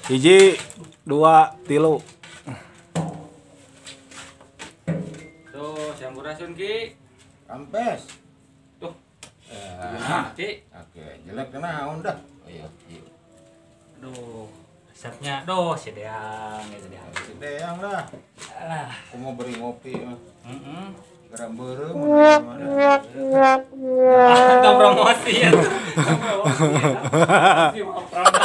Hiji, dua, tilu. Tuh, sampurasun Ki. Rampes. Tuh. Ki. Oke, jelek naon dah. Oh iya, Ki. Aduh, resepnya doh si Deang, ya si Deang. Si Deang lah. Alah, aku mau beri ngopi mah. Heeh. Geram beureum mana. Enggak promosi ya. Promosi mau produk.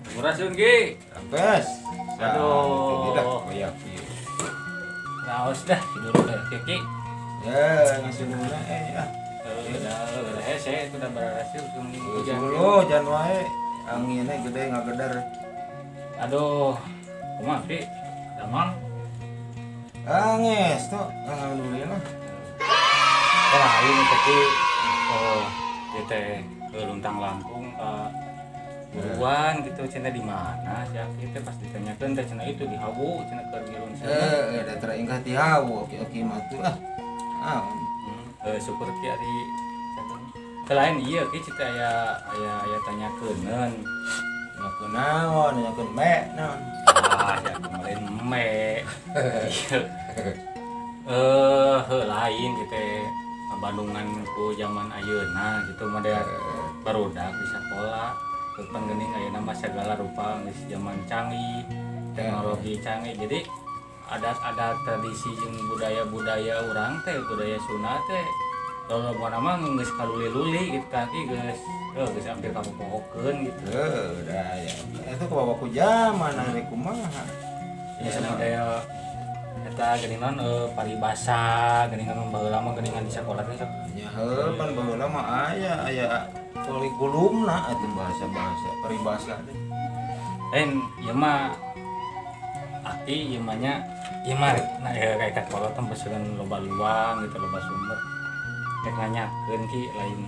Sampurasun Ki. Rampes. Aduh. Tidak, iya. Raos dah tidur dah Ki. Ya, ngasih dulu ya. Udah hese itu udah berhasil hujan. Dulu hujan wae, anginnya gede ngageder. Aduh, kumaha Ki? Damang. Angis tuh, alhamdulillah. Wah, ini teh ieu teh luntang langkung buruan gitu cenah di mana si Aki teh pas ditanyakeun teh cenah itu di hawu cenah keur ngirun cenah. Da teraingkah di hawu oke mah tuh ah. Syukur Ki ari selain iya Ki cita aya aya tanyakeun. Tanyakeun naon, tanyakeun me naon. Ah, ya kemarin me. Lain gitu Bandungan ku zaman ayeuna gitu model barudak di sekolah. Kepan geuning ayeuna mah segala rupa geus zaman canggih, teknologi canggih. Jadi adat-adat tradisi jeung budaya-budaya urang teh, budaya Sunda teh lolobana mah geus kaluli-luli gitu tah Ki geus geus hampir kapopohokeun gitu. Heuh, da ya. Eta kabawa ku zaman ari kumaha. Ya model eta geuningan paribasa, geuningan baheula mah geuningan di sakola teh sok. Nya heuh pan baheula mah aya kurikulumna atuh bahasa-bahasa paribasa teh. Lain ieu mah Aki ieu mah nya ieu mah nah ya kayak kolot teh loba luang gitu loba sumber. Rek nanyakeun Ki lain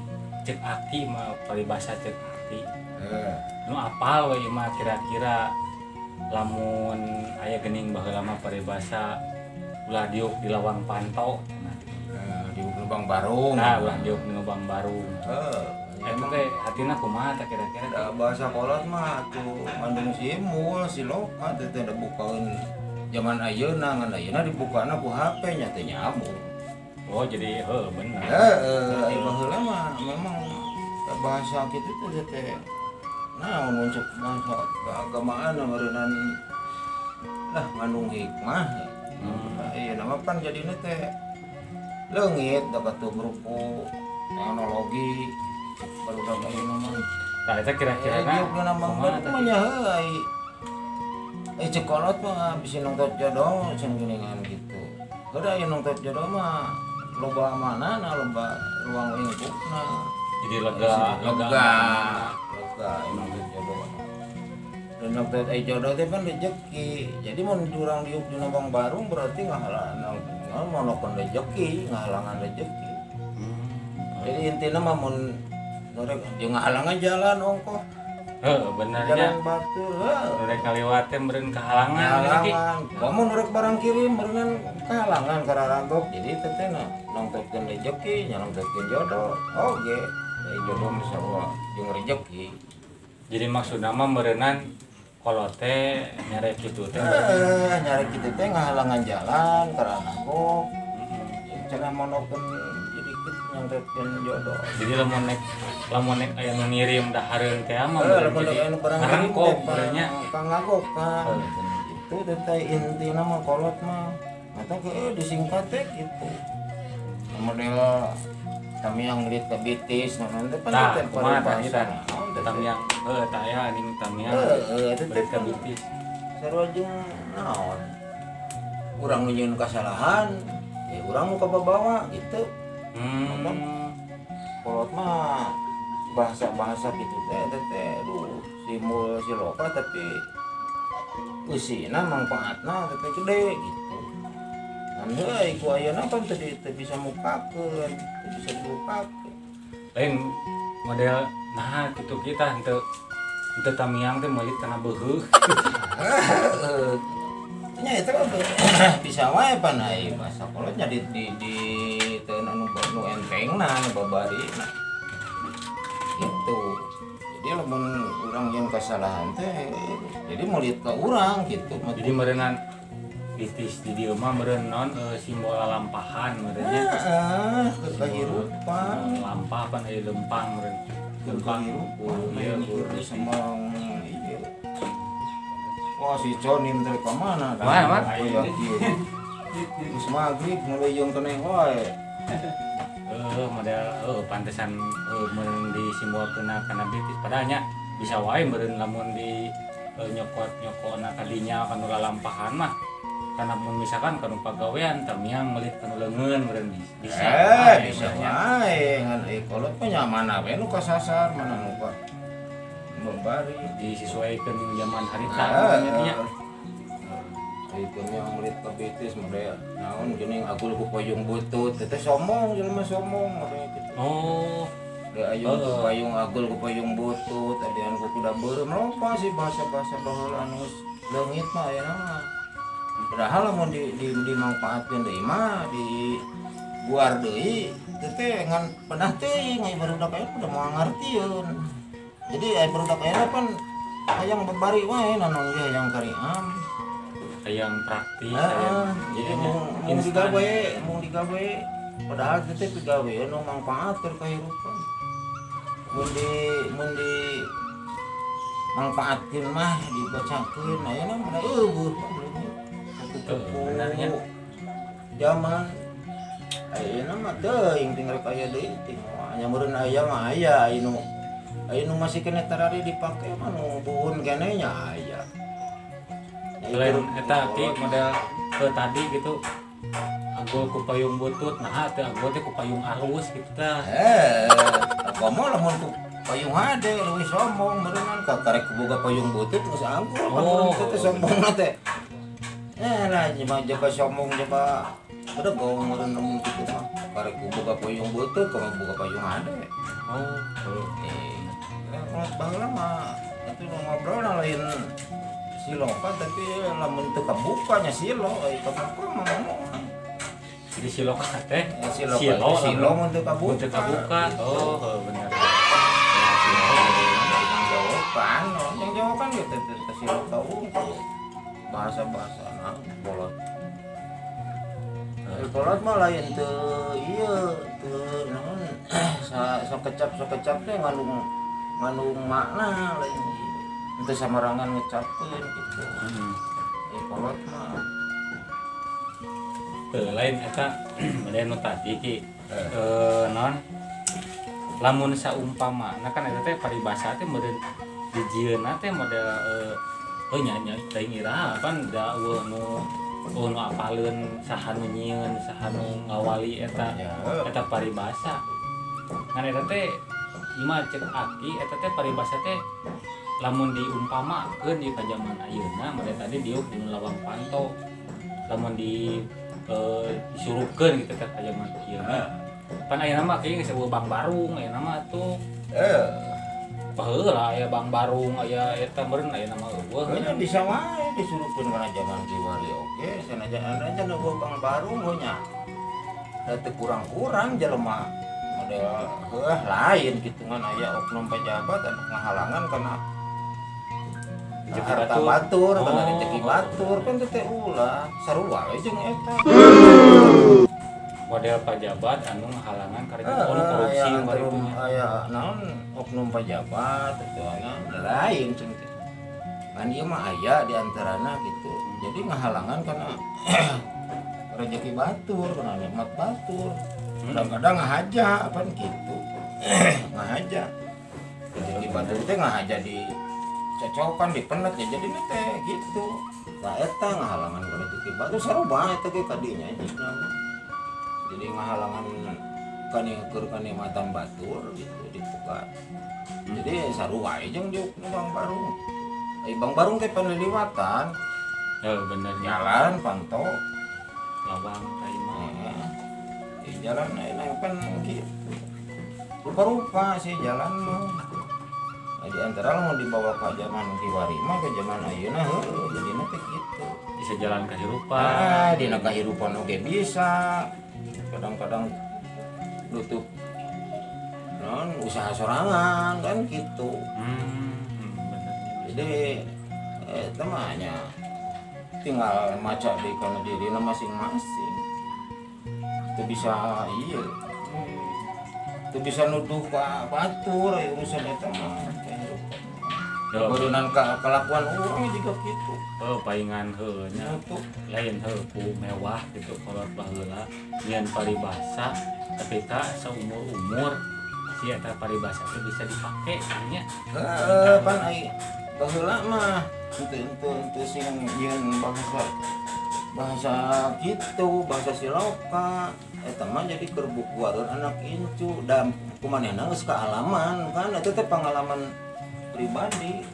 cek Aki mah paribasa cek Aki. Nu apal we ieu mah kira-kira lamun aya geuning baheula mah paribasa ulah diuk di lawang panto cenah. Diuk lubang barung. Nah, ulah diuk di lubang barung. Eta teh hatina kumaha tah kira-kira? Da bahasa kolot mah atuh ngandung simul siloka teh teh bukaeun zaman ayeuna ngan ayeuna dibukana ku HP nya teh nyambung. Oh, jadi heuh bener. Heeh, aya baheula mah memang bahasa kitu teh teh naon untuk bahasa keagamaan meureunnan lah ngandung hikmah. Ieu nama pan jadina teh leungit da katuh grupu teknologi barudak ayeuna mah. Tah eta kira-kira diuk dina mah nya heuh ai cek kolot mah bisi nongtot jodoh cenah geuningan kitu. Heuh aya nongtot jodoh mah loba manana loba ruang lingkupna. Jadi lega lega nongtot jodoh. Dan nongtot ai jodoh teh pan rezeki. Jadi mun urang diuk dina lubang barung berarti ngahalangan monokeun rezeki, ngahalangan rezeki. Jadi intinya mah mun norek jeung ngahalangan jalan ongkoh. Heuh, bener nya. Jalan batur heuh. Norek kaliwat teh meureun kahalangan gitu. Kamu norek barang kirim meureun kahalangan kararantok. Jadi teh teh nongtotkeun rezeki, nya nongtotkeun jodoh. Oge, da jodoh mah sarua jeung rezeki. Jadi maksudna mah meureunnan kolot teh nyarek kitu teh. Heeh, nyarek kitu teh ngahalangan jalan karanangkok. Cenah monokeun jadi kitu nyongtotkeun jodoh. Jadi lamun nek aya nu ngirim dahareun teh mah lamun anu barang ngarengkok nya kangagok kan. Itu teh intina mah kolot mah. Mata ke disingkat teh kitu. Model tamiang murid ka bitis naon teh pan teh paribasa. Tamiang heuh tah aya ning tamiang. Heeh, eta teh ka bitis. Sarua jeung naon? Urang nu nyieun kasalahan, ya urang nu kababawa gitu. Kolot mah bahasa-bahasa gitu teh teh aduh simbol siloka tapi eusina manfaatna teh gede gitu. Ngan heuh ku ayeuna pan teu bisa mukakeun, teu bisa dilupakeun. Lain model nah gitu kita henteu henteu tamiang teh meulit kana beuheuh. Nya eta bisa wae pan ai bahasa kolot nya di teu anu nu entengna nu babarina. Gitu. Jadi lamun urang yang kesalahan teh jadi meulit ka urang gitu. Jadi meureunnan bitis di dieu mah meureun naon simbol lalampahan meureun nya. Heeh, kehirupan. Lampah pan aya lempang meureun. Lempang ieu semang ieu. Wah si Jonim teh ka mana? Wah, geus magrib mulai keneh wae. Model pantesan meureun disimbolkeun kana bitis padahal nya bisa wae meureun lamun di nyokot-nyokotna kadinya kanu lalampahan mah kana mun misalkan kanu pagawean tamiang meulit kanu leungeun meureun bisa. Bisa wae ngan kolot mah nya mana we nu kasasar mana nu ka babari disesuaikan zaman harita nya. Itu yang murid ke betis model naon geuning agul ku payung butut teh sombong jelema sombong model kitu. Oh, da ayung ku payung agul ku payung butut adian ku kuda beureum loba sih bahasa-bahasa baheula anu leungit mah ayeuna mah. Padahal lamun di dimangfaatkeun deui mah di guar deui teh teh ngan pedah teuing ai barudak aya udah moal ngartieun. Jadi ai barudak ayeuna pan hayang babari wae naon ge hayang kariam. Yang praktis, jadi mung digawe, padahal teh digawe nu mangfaat keur kahirupan. Mun di mangfaatkeun mah dibacakeun ayeuna mah eueuh benernya zaman ayeuna mah teuing ting rek aya deui ting nya meureun aya mah aya anu masih keneh tarari dipake mah nu buhun keneh nya aya. Lain eta ki model ke tadi gitu agul ku payung butut nah teh agul teh ku payung alus gitu tah. Komo lamun ku payung hade leuwih sombong meureunnan ka karek boga payung butut geus agul oh teh sombongna teh. Lah jelema jaga sombong jaga bedegong meureun lamun kitu mah karek boga payung butut komo boga payung hade. Oh, kalau baheula mah itu ngobrol lain siloka tapi lamun teu kabukanya silo euy kabuka mah ngomong. Jadi siloka teh silo silo mun teu kabuka. Mun teu kabuka. Oh, bener. Jawaban, yang jawaban gitu teh siloka unggul. Bahasa-bahasa na kolot. Kolot mah lain teu ieu teu naon sakecap-sakecap teh ngandung makna lain. Itu samarangan ngecapkeun gitu. Kolot mah. Lain eta model nu tadi ki. Naon? Lamun saumpamana kan eta teh paribasa teh meureun dijieunna teh model nya nya teuing iraha pan da eueuh nu apaleun saha nu nyieun saha nu ngawali eta eta paribasa. Ngan eta teh ieu mah ceuk aki eta teh paribasa teh lamun diumpamakeun di jaman ayeuna model tadi diuk di lawang panto lamun di disurupkeun gitu teh ka jaman ayeuna pan ayeuna mah kieu geus eueuh Bang Barung ayeuna mah tuh baheula aya Bang Barung aya eta meureun ayeuna mah eueuh nya bisa wae disurupkeun kana jaman kiwari oge sanajan aja nu Bang Barung we nya da teu kurang-kurang jelema model heuh lain kitu ngan aya oknum pejabat anu ngahalangan kana harta batur, kana rezeki batur kan teh ulah sarua we jeung eta. Model pajabat anu ngahalangan karena korupsi baritunya. Aya naon oknum pajabat teh lain jeung teh. Ngan ieu mah aya di antarana gitu. Jadi ngahalangan kana rezeki batur, kana nikmat batur. Kadang-kadang ngahaja apaan gitu. Ngahaja. Rezeki batur teh ngahaja di cocokan dipenet ya jadi teh gitu. Nah eta ngahalangan kana rezeki batur sarua eta ge kadinya jeung. Jadi ngahalangan keur kanikmatan batur gitu dibuka. Jadi sarua we jeung diuk nu Bang Barung. Ai Bang Barung teh panliliwatan. Heuh bener jalan panto lawang ka imah. Di jalan ayeuna pan kitu. Rupa-rupa sih jalan mah. Nah, di antara lamun dibawa ke zaman kiwari mah ke zaman ayeuna heuh jadina teh kitu. Bisa jalan kahirupan. Ah, dina kahirupan oge bisa. Kadang-kadang nutup non usaha sorangan kan gitu. Bener. Jadi eta mah nya tinggal maca di kana dirina masing-masing. Teu bisa ieu. Teu bisa nuduh ka batur urusan eta mah kahirupan. Beureunang ka kalakuan urang juga kitu. Oh, paingan heuh nya lain heuh ku mewah gitu kolot baheula nyian paribasa tapi ka saumur-umur si eta paribasa teh bisa dipake nya. Heeh, pan ai baheula mah henteu sing nyieun bahasa kitu, bahasa siloka. Eta mah jadi keur bukuareun anak incu da kumanehna geus kaalaman kan eta teh pengalaman pribadi.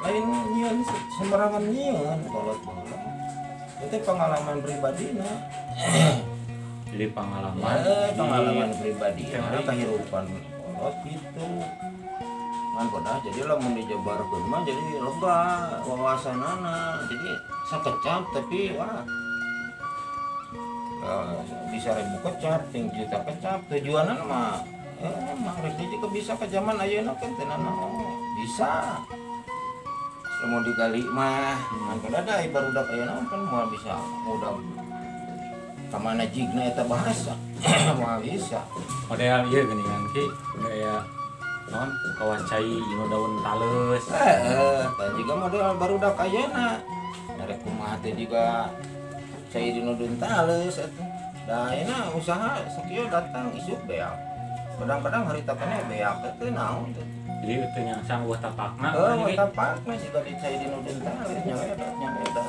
Lain nyieun sembarangan nyieun kolot baheula. Itu pengalaman pribadina. Jadi pengalaman pengalaman pribadi kehidupan kolot gitu. Ngan bodah jadi lamun dijabarkeun mah jadi lega wawasanana. Jadi sakecap tapi wah bisa ribu kecap, ting juta kecap, tujuanna mah emang rek juga bisa ke zaman ayeuna kan teu nanaon. Bisa. Lamun digali mah ngan kada barudak ayeuna kan moal bisa mudah ka mana jigna eta bahasa. Moal bisa. Model ieu geuningan ki gaya non kawas cai dina daun taleus. Heeh, tah juga model barudak ayeuna. Rek kumaha teh juga cai dina daun taleus atuh. Da ayeuna usaha sakieu datang isuk beak. Kadang-kadang harita keneh beak teh naon teh. Jadi teu nyangsang eueuh tapakna. Heuh, tapakna jiga di cai dina daun taleus nya eta.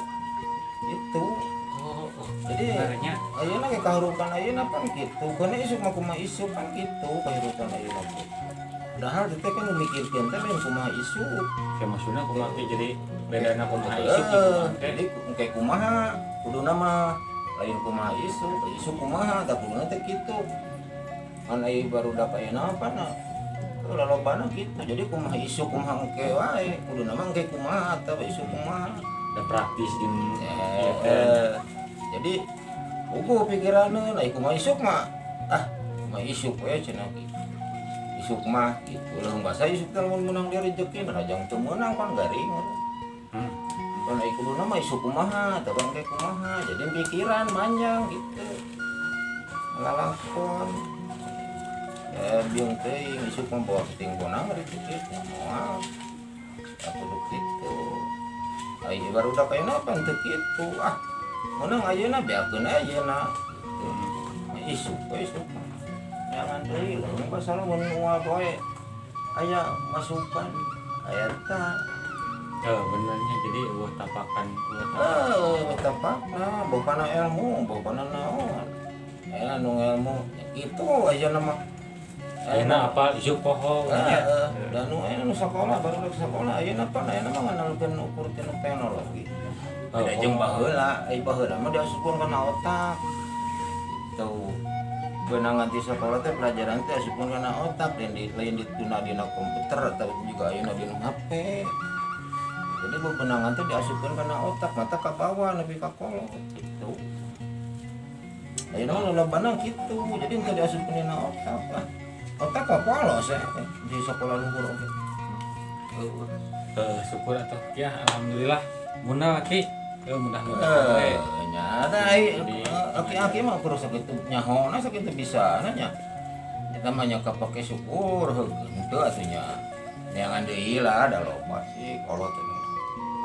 Itu. Oh, jadi ayeuna ge kahirupan ayeuna pan kitu. Keun isuk mah kumaha isuk pan kitu kahirupan ayeuna teh. Padahal teh kan mikirkeun teh lain kumaha isuk. Kayak maksudna kumaha teh jadi bedana kumaha isuk gitu teh. Jadi engke kumaha kuduna mah lain kumaha isuk, isuk kumaha tah kuduna teh kitu. Kan aya barudak ayeuna pan lalobana kitu. Jadi kumaha isuk kumaha engke wae, kuduna mah engke kumaha atawa isuk kumaha. Da praktis jeung jadi ugu pikiranna ai kumaha isuk mah ah kumaha isuk we cenah kitu. Isuk mah kitu lah basa isuk teh mun meunang di rezeki rajang teu meunang pan garing. Pan ai kuduna mah isuk kumaha atawa engke kumaha. Jadi pikiran manjang gitu. Lalakon biung teuing isuk mah bawa ting bonang rezeki moal. Kudu kitu. Ai barudak ayeuna pan teu kitu ah. Meunang ayeuna beakeun ayeuna gitu. Isuk we isuk. Jangan deui lamun pasal mun moal poe aya masukan aya ta. Heuh benernya jadi eueuh tapakan eueuh tapakna bokana ilmu bokana naon. Aya nu ilmu kitu ayeuna mah. Ayeuna apa isuk poho nya. Da nu aya nu sakola barudak sakola ayeuna pan ayeuna mah nganalkeun ukur tina teknologi. Beda jeung baheula, ai baheula mah diasupkeun kana otak. Gitu. Beunang ti sakola teh pelajaran teh asupkeun kana otak dan di lain dituna dina komputer atau juga ayeuna dina HP. Jadi bebenangan teh diasupkeun kana otak, mata ka bawah nepi ka kolot gitu. Ayeuna mah lolobana kitu, jadi henteu diasupkeun dina otak lah. Otak ka polos ya di sekolah luhur oge. Heuh, syukur atuh ya alhamdulillah. Muna ki, mudah-mudahan we. Nya da ai aki-aki mah kudu sakitu nyahona sakitu bisana nya. Eta mah nya kapake syukur heuh henteu atuh nya. Neangan deui lah da loba sih kolot teh.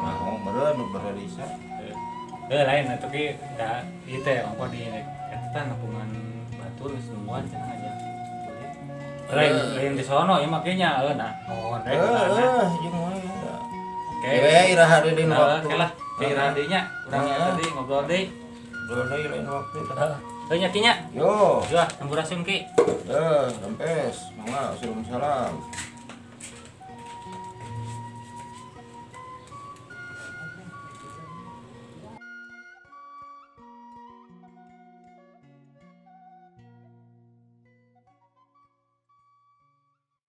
Nyaho meureun nu bererisa. Heuh lain atuh ki da ieu teh ongkoh di eta tah nepungan batur geus nungguan cenah aja. Lain di sono ieu mah nya heuh nah. Oh, heuh jeung wae. Oke, iraha deui dina waktu. Oke lah, iraha deui nya. Urang tadi ngobrol deui. Ngobrol deui lain waktu. Heuh nya, Ki, nya. Yo. Yo, sampurasun, Ki. Eh, rampes. Mangga, salam salam.